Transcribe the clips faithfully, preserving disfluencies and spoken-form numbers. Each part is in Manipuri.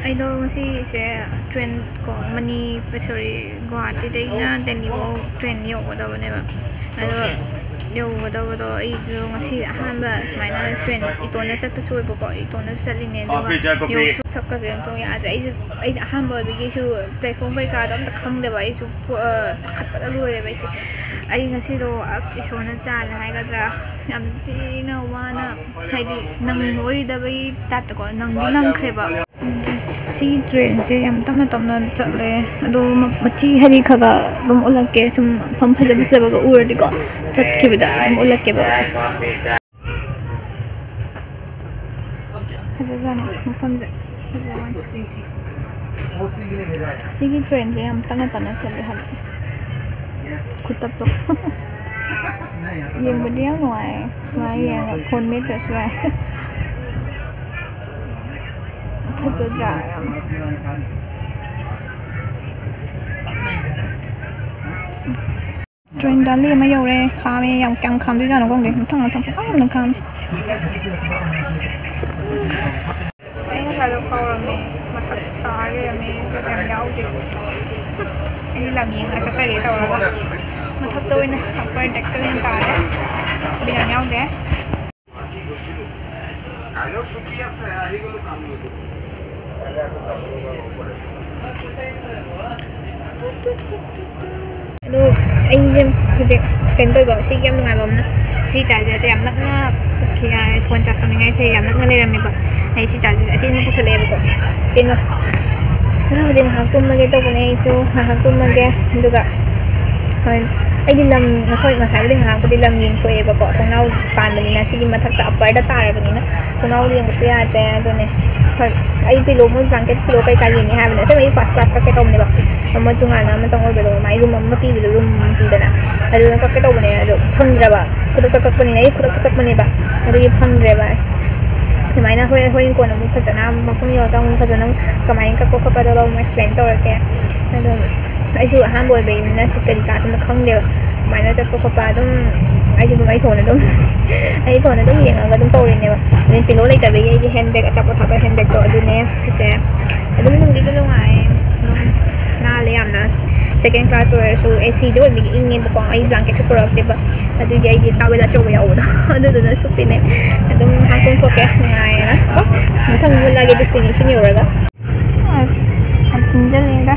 ꯑꯩꯗꯣ ꯉꯁꯤꯁꯦ ꯇ꯭ꯔꯦꯟ ꯀꯣ, ꯃꯅꯤ, ꯁꯣꯔꯤ, ꯒꯨꯋꯥꯍꯥꯇꯤꯗꯩꯅ ꯗꯦꯜꯂꯤꯐꯥꯎ ꯇ꯭ꯔꯦꯟ ꯌꯧꯒꯗꯕꯅꯦꯕ꯫ ꯑꯗꯣ ꯌꯧꯒꯗꯕꯗꯣ ꯑꯩꯗꯣ ꯉꯁꯤ ꯑꯍꯥꯟꯕ ꯁꯨꯃꯥꯏꯅ ꯇ꯭ꯔꯦꯟ ꯏꯇꯣꯟꯗ ꯆꯠꯄꯁꯨ ꯑꯣꯏꯕꯀꯣ, ꯏꯇꯣꯟꯗꯁꯨ ꯆꯠꯂꯤꯅꯦ꯫ ꯑꯗꯨꯒ ꯌꯧ-, ꯁꯛꯀꯁꯦ ꯑꯝꯇ ꯌꯥꯗ꯭ꯔꯦ꯫ ꯑꯩꯁꯨ, ꯑꯩꯗꯤ ꯑꯍꯥꯟꯕ ꯑꯣꯏꯕꯒꯤꯁꯨ ꯄ꯭ꯂꯦꯠꯐꯣꯝ ꯀꯩꯀꯥꯗꯣ ꯑꯝꯇ ꯈꯪꯗꯦꯕ꯫ ꯑꯩꯁꯨ ꯄꯨ-, ꯑ, ꯄꯥꯈꯠꯄꯗ ꯂꯣꯏꯔꯦꯕ ꯑꯩꯁꯦ꯫ ꯑꯩ ꯉꯁꯤꯗꯣ ꯑꯁ ꯏꯁꯣꯔꯅ ꯆꯥꯜꯂꯦ ꯍꯥꯏꯒꯗ꯭ꯔꯥ, ꯌꯥꯝ ꯊꯤꯅ ꯋꯥꯅ, ꯍꯥꯏꯗꯤ ꯅꯪꯉꯣꯏꯗꯕꯒꯤ ꯇꯥꯏꯞꯇꯀꯣ, ꯅꯪꯗꯤ ꯅꯪꯈ꯭ꯔꯦꯕ꯫ ꯁꯤꯒꯤ ꯇ꯭ꯔꯦꯟꯁꯦ ꯌꯥꯝ ꯇꯞꯅ ꯇꯞꯅ ꯆꯠꯂꯦ꯫ ꯑꯗꯣ ꯃ-, ꯃꯆꯤ ꯍꯥꯏꯗꯤ ꯈꯔ ꯈꯔ ꯑꯗꯨꯝ ꯎꯠꯂꯛꯀꯦ꯫ ꯁꯨꯝ ꯃꯐꯝ ꯐꯖ ꯐꯖꯕꯒ ꯎꯔꯗꯤꯀꯣ, ꯆꯠꯈꯤꯕꯗ ꯑꯗꯨꯝ ꯎꯠꯂꯛꯀꯦꯕ꯫ ꯐꯖꯖꯥꯠꯅꯤ ꯃꯐꯝꯁꯦ꯫ ꯐꯖꯕ ꯋꯥꯅꯤ꯫ ꯁꯤꯒꯤ ꯇ꯭ꯔꯦꯟꯁꯦ ꯌꯥꯝ ꯇꯞꯅ ꯇꯞꯅ ꯆꯠꯂꯦ ꯍꯥꯏꯕ꯫ ꯈꯨꯇꯞꯇꯣ꯫ ꯌꯦꯡꯕꯗꯤ ꯌꯥꯝ ꯅꯨꯡꯉꯥꯏ꯫ ꯁꯨꯃꯥꯏꯅ ꯌꯦꯡꯉꯒ ꯐꯣꯟ ꯃꯦꯠꯇ꯭ꯔꯁꯨ ꯌꯥꯏ꯫ ꯐꯖꯗ꯭ꯔꯥ ꯌꯥꯝ? ꯇ꯭ꯔꯦꯟ ꯗꯥꯂꯤ ꯑꯃ ꯌꯧꯔꯦ꯫ ꯈꯥꯝꯃꯦ꯫ ꯌꯥꯝ ꯀꯌꯥꯝ ꯈꯥꯝꯗꯣꯏꯖꯥꯠꯅꯣ ꯈꯪꯗꯦ꯫ ꯃꯊꯪ ꯃꯊꯪ ꯄꯪꯈꯥꯝꯗ ꯈꯥꯝꯃꯦ꯫ ꯑꯩ ꯉꯁꯥꯏꯗꯣ ꯀꯥꯎꯔꯝꯃꯦ꯫ ꯃꯊꯛ ꯇꯥ ꯂꯩꯔꯝꯃꯦ꯫ ꯕꯤꯠ ꯌꯥꯝ ꯌꯥꯎꯗꯦ꯫ ꯑꯩꯗꯤ ꯂꯝ ꯌꯦꯡꯉꯒ ꯆꯠꯆꯒꯦ ꯇꯧꯔꯒ ꯃꯊꯛꯇ ꯑꯣꯏꯅ, ꯑꯞꯄꯔ ꯗꯦꯛꯇ ꯑꯣꯏꯅ ꯇꯥꯔꯦ꯫ ꯕꯤꯠ ꯌꯥꯝ ꯌꯥꯎꯗꯦ꯫ ꯑꯗꯣ ꯑꯩꯁꯦ ꯍꯧꯖꯤꯛ ꯀꯩꯅꯣ ꯇꯧꯕ, ꯁꯤꯒꯤ ꯌꯥꯝ ꯅꯨꯡꯉꯥꯏꯕ ꯑꯃꯅ, ꯁꯤ ꯆꯥꯔꯖꯔꯁꯦ ꯌꯥꯝ ꯅꯛꯅ, ꯐꯣꯟ ꯆꯥꯔꯖ ꯇꯧꯅꯤꯡꯉꯥꯏꯁꯦ ꯌꯥꯝ ꯅꯛꯅ ꯂꯩꯔꯝꯃꯦꯕ꯫ ꯑꯩ ꯁꯤ ꯆꯥꯔꯖꯔꯁꯦ ꯑꯇꯦꯟꯕ ꯄꯨꯁꯜꯂꯛꯑꯦꯕꯀꯣ꯫ ꯑꯇꯦꯟꯕ꯫ ꯑꯗꯣ ꯍꯧꯖꯤꯛ ꯉꯥꯏꯍꯥꯛ ꯇꯨꯝꯃꯒꯦ ꯇꯧꯕꯅꯦ꯫ ꯑꯩꯁꯨ ꯉꯥꯏꯍꯥꯛ ꯇꯨꯝꯃꯒꯦ꯫ ꯑꯗꯨꯒ ꯍꯣꯏ, ꯑꯩꯗꯤ ꯂꯝ, ꯍꯣꯏ, ꯉꯁꯥꯏꯕꯨꯗꯤ ꯉꯥꯏꯍꯥꯛꯄꯨꯗꯤ ꯂꯝ ꯌꯦꯡꯊꯣꯛꯑꯦꯕꯀꯣ꯫ ꯊꯣꯡꯅꯥꯎ ꯄꯥꯟꯕꯅꯤꯅ, ꯁꯤꯗꯤ ꯃꯊꯛꯇ ꯑꯞꯄꯔꯗ ꯇꯥꯔꯕꯅꯤꯅ ꯊꯣꯡꯅꯥꯎ ꯌꯦꯡꯕꯁꯨ ꯌꯥꯗ꯭ꯔꯦ꯫ ꯑꯗꯨꯅꯦ, ꯍꯣꯏ, ꯑꯩ ꯄꯤꯂꯣ, ꯃꯣꯏ ꯕ꯭ꯂꯥꯡꯀꯦꯠ ꯄꯤꯂꯣ ꯀꯩꯀꯥ ꯌꯦꯡꯉꯦ ꯍꯥꯏꯕꯅꯦ꯫ ꯑꯁꯦꯡꯕ ꯑꯩ ꯐꯥꯔꯁ ꯀ꯭ꯂꯥꯁ ꯀꯛꯀꯦ ꯇꯧꯕꯅꯦꯕ꯫ ꯃꯣꯏ ꯇꯣꯉꯥꯟꯅ ꯑꯃꯇꯪ ꯑꯣꯏꯕꯗꯣ, ꯃꯥꯏ ꯔꯨꯝ ꯑꯃ ꯄꯤꯕꯗꯣ, ꯔꯨꯝ ꯄꯤꯗꯅ, ꯑꯗꯨꯗ ꯀꯛꯀꯦ ꯇꯧꯕꯅꯦ꯫ ꯑꯗꯣ ꯐꯪꯗ꯭ꯔꯕ, ꯈꯨꯗꯛꯇ ꯀꯛꯄꯅꯤꯅ, ꯑꯩ ꯈꯨꯗꯛꯇ ꯀꯛꯄꯅꯦꯕ꯫ ꯑꯗꯨꯒꯤ ꯐꯪꯗ꯭ꯔꯦꯕ꯫ ꯑꯗꯨꯃꯥꯏꯅ ꯍꯣꯔꯦꯟ, ꯍꯣꯔꯦꯟ ꯀꯣꯟꯅ ꯑꯃꯨꯛ ꯐꯖꯅ ꯃꯐꯝ ꯌꯧꯔꯒ ꯑꯃꯨꯛ ꯐꯖꯅ ꯀꯃꯥꯏꯅ ꯀꯛꯄ ꯈꯣꯠꯄꯗꯣ ꯑꯃꯨꯛ ꯑꯦꯛꯁꯄ꯭ꯂꯦꯟ ꯇꯧꯔꯛꯀꯦ꯫ ꯑꯗꯣ ꯑꯩꯁꯨ ꯑꯍꯥꯟꯕ ꯑꯣꯏꯕꯅꯤꯅ ꯁꯤ ꯀꯔꯤ ꯀꯥꯁꯦ ꯑꯝꯇ ꯈꯪꯗꯦꯕ꯫ ꯑꯗꯨꯃꯥꯏꯅ ꯆꯠꯄ ꯈꯣꯠꯄ ꯑꯗꯨꯝ ꯑꯩꯁꯨ ꯑꯗꯨꯝ ꯑꯩ ꯐꯣꯟ ꯑꯗꯨꯝ ꯑꯩ ꯐꯣꯟ ꯑꯗꯨꯝ ꯌꯦꯡꯉꯒ ꯑꯗꯨꯝ ꯇꯧꯔꯤꯅꯦꯕ꯫ ꯑꯗꯩ ꯄꯤꯂꯣ ꯂꯩꯇꯕꯒꯤ ꯑꯩꯒꯤ ꯍꯦꯟ ꯕꯦꯒ, ꯑꯆꯥꯄꯣꯠ ꯍꯥꯞꯄ ꯍꯦꯟ ꯕꯦꯒꯇꯣ ꯑꯗꯨꯅꯦ꯫ ꯁꯤꯁꯦ ꯑꯗꯨꯝ ꯅꯨꯡꯗꯤ ꯑꯗꯨꯝ ꯅꯨꯡꯉꯥꯏ, ꯑꯗꯨꯝ ꯅꯥꯜꯂꯦ ꯌꯥꯝꯅ꯫ ꯁꯦꯀꯦꯟ ꯀ꯭ꯂꯥꯁ ꯑꯣꯏꯔꯁꯨ ꯑꯦ ꯁꯤꯗ ꯑꯣꯏꯕꯒꯤ ꯏꯪꯉꯦꯕꯀꯣ꯫ ꯑꯩ ꯕ꯭ꯂꯥꯡꯀꯦꯠꯁꯨ ꯄꯨꯔꯛꯇꯦꯕ, ꯑꯗꯨꯒꯤ ꯑꯩꯒꯤ ꯇꯥꯋꯦꯜ ꯑꯆꯧꯕ ꯌꯥꯎꯕꯗꯣ ꯑꯗꯨꯗꯨꯅ ꯁꯨꯞꯄꯤꯅꯦ꯫ ꯑꯗꯨꯝ ꯍꯥꯡꯇꯣꯡ ꯊꯣꯛꯀꯦ ꯅꯨꯡꯉꯥꯏꯌꯦꯅ꯫ ꯃꯊꯪ ꯎꯠꯂꯒꯦ ꯗꯦꯁꯇꯤꯅꯦꯁꯟ ꯌꯧꯔꯒ꯫ ꯑꯁ, ꯌꯥꯝ ꯊꯤꯟꯖꯜꯂꯦꯗ꯫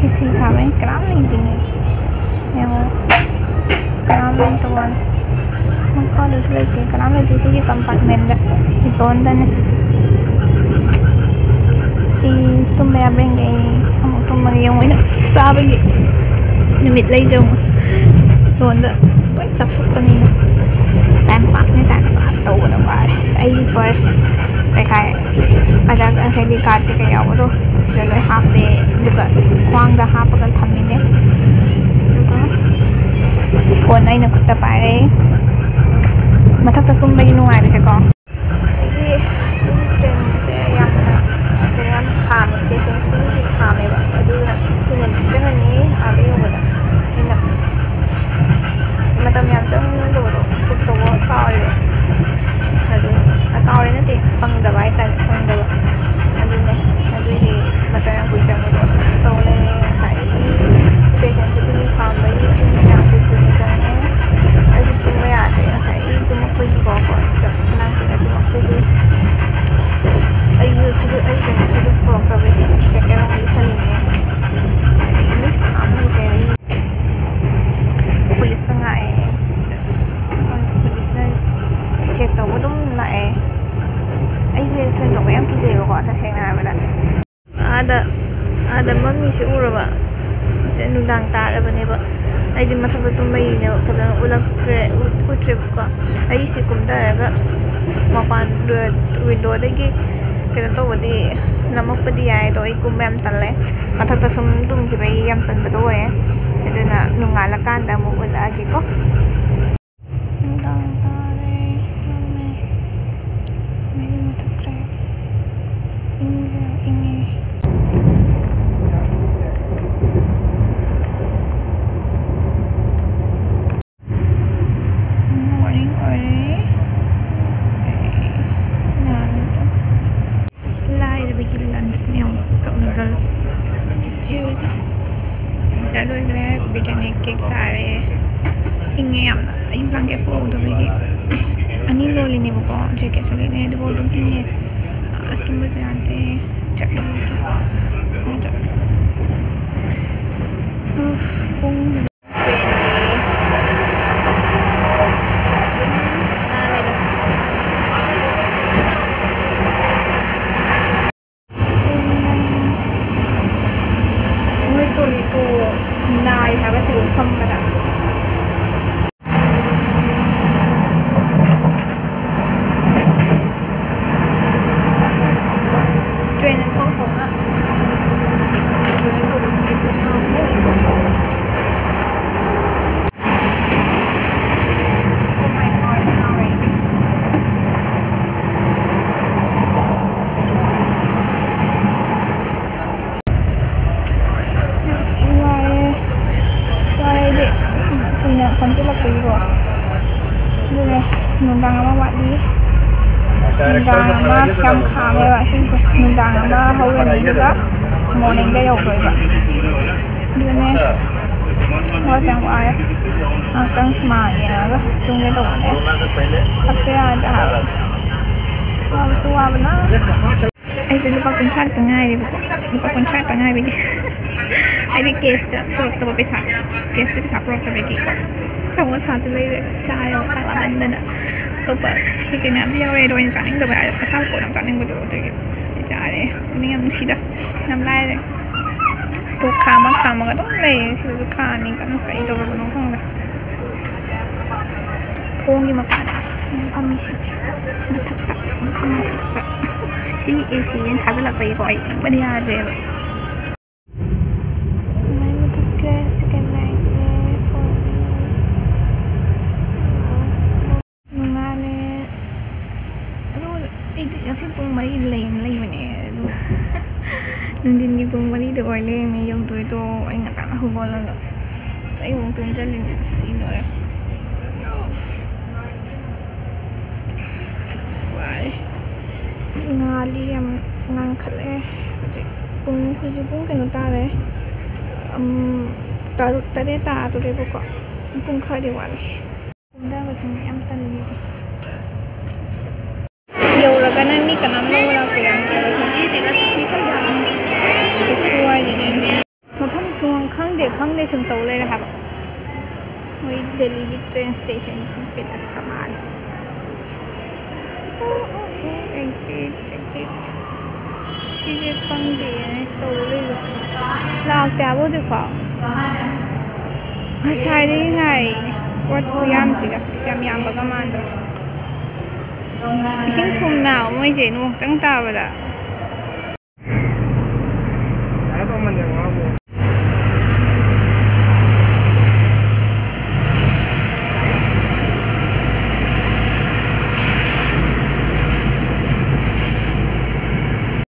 ꯑꯦ ꯁꯤ ꯊꯥꯕꯩ ꯀꯅꯥꯝ ꯂꯩꯇꯦꯅꯦ꯫ ꯌꯦꯡꯉꯣ꯫ ꯀꯅꯥꯝ ꯂꯩꯇꯕ ꯋꯥꯅꯤ꯫ ꯃꯈꯥꯗꯁꯨ ꯂꯩꯇꯦ, ꯀꯅꯥꯝ ꯂꯩꯇꯦ ꯁꯤꯒꯤ ꯀꯝꯄꯥꯔꯠꯃꯦꯟꯗ꯫ ꯏꯇꯣꯟꯗꯅꯦ꯫ ꯄ꯭ꯂꯤꯁ, ꯇꯨꯝꯕ ꯌꯥꯕ꯭ꯔꯥ ꯌꯦꯡꯒꯦ ꯑꯩ꯫ ꯑꯃꯨꯛ ꯇꯨꯝꯃꯒꯦ ꯌꯦꯡꯉꯣ꯫ ꯑꯩꯅ ꯆꯥꯕꯒꯤ ꯅꯨꯃꯤꯠ ꯂꯩꯁꯦ ꯌꯦꯡꯉꯣ꯫ ꯏꯇꯣꯟꯗ ꯂꯣꯏ ꯆꯥꯊꯣꯛꯄꯅꯤꯅ꯫ ꯇꯥꯏꯝ ꯄꯥꯁꯅꯦ, ꯇꯥꯏꯝ ꯄꯥꯁ ꯇꯧꯕꯗ ꯋꯥꯔꯦ꯫ ꯑꯁ, ꯑꯩꯒꯤ ꯄꯔꯁ ꯀꯩꯀꯥ, ꯑꯙꯥꯔ ꯀꯥꯔꯗ, ꯍꯥꯏꯗꯤ ꯀꯥꯔꯗ ꯀꯩꯀꯥ ꯌꯥꯎꯕꯗꯣ ꯁꯤꯗ ꯂꯣꯏ ꯍꯥꯞꯄꯦ꯫ ꯑꯗꯨꯒ ꯈ꯭ꯋꯥꯡꯗ ꯍꯥꯞꯄꯒ ꯊꯝꯃꯤꯅꯦ꯫ ꯑꯗꯨꯒ ꯐꯣꯟ ꯑꯩꯅ ꯈꯨꯠꯇ ꯄꯥꯏꯔꯦ꯫ ꯃꯊꯛꯇ ꯇꯨꯝꯕꯒꯤ ꯅꯨꯡꯉꯥꯏꯕꯁꯦꯀꯣ꯫ ꯁꯤꯒꯤ, ꯁꯤꯒꯤ ꯇ꯭ꯔꯦꯟꯁꯦ ꯌꯥꯝꯅ ꯀꯩꯅꯣ ꯌꯥꯝ ꯈꯥꯝꯃꯦ, ꯁ꯭ꯇꯦꯁꯟ ꯈꯨꯗꯤꯡꯒꯤ ꯈꯥꯝꯃꯦꯕ꯫ ꯑꯗꯨꯅ ꯀꯨꯏꯅ ꯆꯪꯉꯅꯤ ꯑꯥꯗ ꯌꯧꯕꯗ꯫ ꯑꯩꯅ ꯃꯇꯝ ꯌꯥꯝ ꯆꯪꯗꯕꯗꯣ ꯕꯨꯛ ꯇꯧꯕ ꯀꯥꯎꯔꯦꯕ꯫ ꯑꯗꯨ, ꯑ, ꯀꯥꯎꯔꯦ ꯅꯠꯇꯦ, ꯐꯪꯗꯕ ꯍꯥꯏꯇꯥꯔꯦ, ꯐꯪꯗꯕ꯫ ꯑꯗꯨꯅꯦ, ꯑꯗꯨꯒꯤ ꯃꯇꯝ ꯌꯥꯝ ꯀꯨꯏ ꯆꯪꯕꯗꯣ ꯇꯧ ꯂꯩꯔꯦ꯫ ꯉꯁꯥꯏꯗꯒꯤ ꯁ꯭ꯇꯦꯁꯟ ꯈꯨꯗꯤꯡꯒꯤ ꯈꯥꯝꯕꯒꯤ ꯄꯨꯡ ꯌꯥꯝ ꯀꯨꯏ ꯀꯨꯏꯅ ꯆꯪꯉꯦ꯫ ꯑꯩꯁꯨ ꯇꯨꯝꯕ ꯌꯥꯗ꯭ꯔꯦ ꯉꯁꯥꯏꯗꯒꯤ ꯇꯨꯝꯃꯛꯄꯒꯤꯀꯣ꯫ ꯀꯣ, ꯆꯥꯛ ꯏꯟꯖꯥꯡ ꯀꯩꯀꯥ ꯇꯨꯝꯃꯛꯄꯒꯤ ꯑꯩꯁꯨ ꯊꯤꯗꯣꯛ-, ꯑꯩꯁꯨ ꯊꯤꯗꯣꯛ ꯄꯨꯔꯛꯇꯕꯒꯤ ꯀꯩ ꯀꯩꯅꯣ ꯑꯃꯨꯛ ꯂꯤꯠꯁꯜꯂꯤꯅꯦ꯫ ꯃꯤ ꯃꯌꯥꯝ ꯂꯩꯖꯔꯤ꯫ ꯄꯨꯂꯤꯁꯅ ꯉꯥꯛꯑꯦ꯫ ꯄꯨꯂꯤꯁꯅ ꯆꯦꯛ ꯇꯧꯕ ꯑꯗꯨꯝ ꯂꯥꯛꯑꯦ꯫ ꯑꯩꯁꯦ ꯇ꯭ꯔꯦꯟ ꯇꯣꯡꯕ ꯌꯥꯝ ꯀꯤꯖꯩꯕꯀꯣ, ꯇꯁꯦꯡꯅ ꯍꯥꯏꯔꯕꯗ꯫ ꯑꯥꯗ, ꯑꯥꯗ ꯃꯝꯃꯤꯁꯦ ꯎꯔꯕ? ꯁꯦ ꯅꯨꯡꯗꯥꯡ ꯇꯥꯔꯕꯅꯦꯕ꯫ ꯑꯩꯗꯤ ꯃꯊꯛꯇ ꯇꯨꯝꯕꯩꯅꯦꯕ ꯐꯖꯅ ꯎꯠꯂꯛꯇ꯭ꯔꯦ, ꯎꯠ-, ꯎꯠꯇ꯭ꯔꯦꯕꯀꯣ꯫ ꯑꯩꯁꯦ ꯀꯨꯝꯊꯔꯒ ꯃꯄꯥꯟ ꯋꯤꯟꯗꯣꯗꯒꯤ ꯀꯩꯅꯣ ꯇꯧꯕꯗꯤ, ꯅꯝꯃꯛꯄꯗꯤ ꯌꯥꯏ, ꯑꯗꯣ ꯑꯩ ꯀꯨꯝꯕ ꯌꯥꯝ ꯇꯜꯂꯦ꯫ ꯃꯊꯛꯇ ꯁꯨꯝ ꯇꯨꯝꯈꯤꯕꯒꯤ ꯌꯥꯝ ꯇꯟꯕꯗꯣ ꯑꯣꯏꯌꯦ꯫ ꯑꯗꯨꯅ ꯅꯣꯡꯉꯥꯜꯂꯀꯥꯟꯗ ꯑꯃꯨꯛ ꯎꯠꯂꯛꯑꯒꯦꯀꯣ꯫ ꯅꯨꯡꯗꯥꯡ ꯇꯥꯔꯦ꯫ ꯃꯝꯃꯦ꯫ ꯃꯩ ꯃꯨꯊꯠꯈ꯭ꯔꯦ꯫ ꯏꯪꯁꯨ ꯌꯥꯝ ꯏꯪꯉꯦ꯫ Juice ꯗ ꯂꯣꯏꯈ꯭ꯔꯦ꯫ Brittannic cake ꯆꯥꯔꯦ꯫ ꯏꯪꯉꯦ ꯌꯥꯝꯅ꯫ ꯑꯩ blanket ꯄꯨꯍꯧꯗꯕꯒꯤ ꯑꯅꯤ ꯂꯣꯜꯂꯤꯅꯦꯕꯀꯣ꯫ Jacketꯁꯨ ꯂꯤꯠꯂꯦ, ꯑꯗꯨꯕꯨ ꯑꯗꯨꯝ ꯏꯪꯉꯦ꯫ ꯑꯁ, ꯇꯨꯝꯕꯁꯨ ꯌꯥꯗꯦ꯫ ꯆꯠꯂꯨꯔꯒꯦ꯫ ꯎꯐ, ꯄꯨꯡ ꯃꯣꯏ ꯇꯣꯂꯤꯇꯣ ꯅꯥꯏ ꯍꯥꯏꯕ ꯁꯤꯒꯨꯝ ꯐꯝꯕꯗ꯫ Train ꯊꯣꯛ ꯊꯣꯛꯅ ꯀꯩꯅꯣ ꯇꯧꯕꯁꯤꯗꯤ ꯄꯣꯊꯥꯕ꯫ Oh my God, ꯅꯥꯔꯦ꯫ ꯋꯥꯏꯌꯦ꯫ ꯋꯥꯏꯌꯦꯗꯤ ꯀꯨꯏꯅ ꯐꯝꯖꯤꯜꯂꯛꯄꯒꯤꯀꯣ꯫ ꯑꯗꯨꯅꯦ, ꯅꯨꯡꯗꯥꯡ ꯑꯃ ꯋꯥꯠꯂꯤ꯫ ꯅꯨꯡꯗꯥꯡ ꯑꯃ ꯌꯥꯝ ꯈꯥꯡꯉꯦꯕ ꯁꯤꯁꯦ꯫ ꯅꯨꯡꯗꯥꯡ ꯑꯃ ꯍꯧꯔꯅꯤ, ꯑꯗꯨꯒ morningꯗ ꯌꯧꯗꯣꯏꯕ꯫ ꯑꯗꯨꯅꯦ, ꯋꯥꯁꯨ ꯌꯥꯝ ꯋꯥꯔꯦ꯫ ꯉꯥꯛꯇꯪ ꯁꯤꯃꯥ ꯌꯦꯡꯉꯒ ꯇꯨꯝꯒꯦ ꯇꯧꯕꯅꯦ꯫ ꯁꯛꯁꯦ ꯌꯥꯗ꯭ꯔꯦ ꯍꯥꯏꯕ꯫ ꯋꯥꯕꯁꯨ ꯋꯥꯕꯅ꯫ ꯑꯩꯁꯦ ꯂꯨꯄꯥ ꯀꯨꯟꯊ꯭ꯔꯥ ꯈꯛꯇ ꯉꯥꯏꯔꯦꯕꯀꯣ꯫ ꯂꯨꯄꯥ ꯀꯨꯟꯊ꯭ꯔꯥ ꯈꯛꯇ ꯉꯥꯏꯕꯒꯤ꯫ ꯍꯥꯏꯗꯤ cash ꯄꯨꯔꯛꯇꯕ ꯄꯩꯁꯥ꯫ Cash ꯄꯩꯁꯥ ꯄꯨꯔꯛꯇꯕꯒꯤ ꯁꯃꯣꯁꯥꯗꯨ ꯂꯩꯔꯦ꯫ ꯆꯥꯔꯦꯕ ꯆꯥꯛ ꯂꯥꯝꯃꯟꯗꯅ꯫ ꯑꯇꯣꯞꯄ ꯀꯩꯀꯩ ꯃꯌꯥꯝꯁꯨ ꯌꯥꯎꯔꯦ, ꯑꯗꯣ ꯑꯩꯅ ꯆꯥꯅꯤꯡꯗꯕ ꯍꯥꯏꯔꯦ꯫ ꯑꯁꯥꯕ ꯄꯣꯠ ꯌꯥꯝ ꯆꯥꯅꯤꯡꯕꯗꯣ, ꯑꯗꯨꯒꯤ ꯁꯤ ꯆꯥꯔꯦ꯫ ꯄꯨꯛꯅꯤꯡ ꯌꯥꯝ ꯅꯨꯡꯁꯤꯗ꯫ ꯌꯥꯝ ꯂꯥꯏꯔꯦ꯫ ꯇꯣ ꯈꯥꯝꯃ ꯈꯥꯝꯃꯒ ꯑꯗꯨꯝ ꯂꯩꯌꯦ꯫ ꯁꯤꯗꯁꯨ ꯈꯥꯝꯃꯤ ꯀꯟꯅ꯫ ꯀꯩ ꯇꯧꯔꯕꯅꯣ ꯈꯪꯗꯦ꯫ ꯊꯣꯡꯒꯤ ꯃꯄꯥꯟ ꯐꯝꯃꯤꯁꯤꯡꯁꯦ ꯃꯊꯛꯇ, ꯃꯊꯛꯇ꯫ ꯁꯤ AC ꯅ ꯊꯥꯖꯤꯜꯂꯛꯄꯒꯤꯀꯣ ꯑꯩ ꯏꯪꯕꯅ ꯌꯥꯗ꯭ꯔꯦꯕ꯫ ꯃꯩ ꯃꯨꯊꯠꯈ꯭ꯔꯦ꯫ Second night ꯅꯦ꯫ ꯃꯉꯥꯅꯦ꯫ ꯑꯗꯨ ꯑꯩꯗꯤ ꯉꯁꯤ ꯄꯨꯡ ꯃꯔꯤꯗ ꯂꯩ-, ꯂꯩꯕꯅꯦ꯫ ꯑꯗꯨ ꯅꯨꯡꯊꯤꯟꯒꯤ ꯄꯨꯡ ꯃꯔꯤꯗ ꯑꯣꯏ ꯂꯩꯔꯝꯃꯦ ꯌꯧꯗꯣꯏꯗꯣ꯫ ꯑꯩ ꯉꯟꯇꯥꯅ ꯍꯧꯒꯠꯂꯒ ꯑꯁ ꯑꯩ ꯑꯃꯨꯛ ꯇꯨꯝꯁꯤꯜꯂꯤꯅꯦ꯫ ꯑꯁ ꯁꯤ ꯂꯣꯏꯔꯦ꯫ ꯋꯥꯔꯦ꯫ ꯉꯥꯜꯂꯤ ꯌꯥꯝ ꯉꯥꯟꯈꯠꯂꯛꯑꯦ꯫ ꯍꯧꯖꯤꯛ ꯄꯨꯡ, ꯍꯧꯖꯤꯛ ꯄꯨꯡ ꯀꯩꯅꯣ ꯇꯥꯔꯦ꯫ ꯎꯝ, ꯇꯔꯨꯛ, ꯇꯔꯦꯠ ꯇꯥꯗꯣꯔꯦꯕꯀꯣ꯫ ꯄꯨꯡ ꯈꯔꯗꯤ ꯋꯥꯠꯂꯤ꯫ ꯀꯨꯝꯊꯕꯁꯤꯅꯦ ꯌꯥꯝ ꯇꯜꯂꯤꯁꯦ꯫ ꯌꯧꯔꯒꯅ ꯃꯤ ꯀꯅꯥꯝ ꯂꯧꯕ ꯂꯥꯛꯇꯦ, ꯌꯥꯝ ꯇꯜꯂꯦ꯫ ꯈꯨꯍꯥꯏꯗꯨꯅꯦ꯫ ꯃꯐꯝ ꯁꯨꯡ ꯈꯪꯗꯦ, ꯈꯪꯗꯦ ꯁꯨꯝ ꯇꯧ ꯂꯩꯔꯦ ꯍꯥꯏꯕ꯫ ꯃꯣꯏ ꯗꯦꯜꯂꯤꯒꯤ train station ꯄꯦꯂꯦꯁꯀ ꯃꯥꯜꯂꯦ꯫ ꯑꯣ, ꯑꯣ, ꯑꯣ, exit, exit꯫ ꯁꯤꯁꯦ ꯈꯪꯗꯦ ꯇꯧ ꯂꯩꯕ꯫ ꯂꯥꯛꯇꯦ ꯍꯥꯏꯕ ꯍꯧꯖꯤꯛꯐꯥꯎ꯫ ꯉꯁꯥꯏꯗꯒꯤ ꯉꯥꯏꯔꯤꯅꯦ꯫ ꯄꯣꯠ ꯈꯨꯌꯥꯝꯁꯤꯒ꯫ ꯑꯁ, ꯌꯥꯝ ꯌꯥꯝꯕꯒ ꯃꯥꯟꯗ꯭ꯔꯣ? ꯏꯁꯤꯡ ꯊꯨꯝꯃꯦ ꯍꯥꯏꯕ ꯃꯣꯏꯁꯦ ꯅꯣꯡ ꯈꯤꯇꯪ ꯇꯥꯕꯗ꯫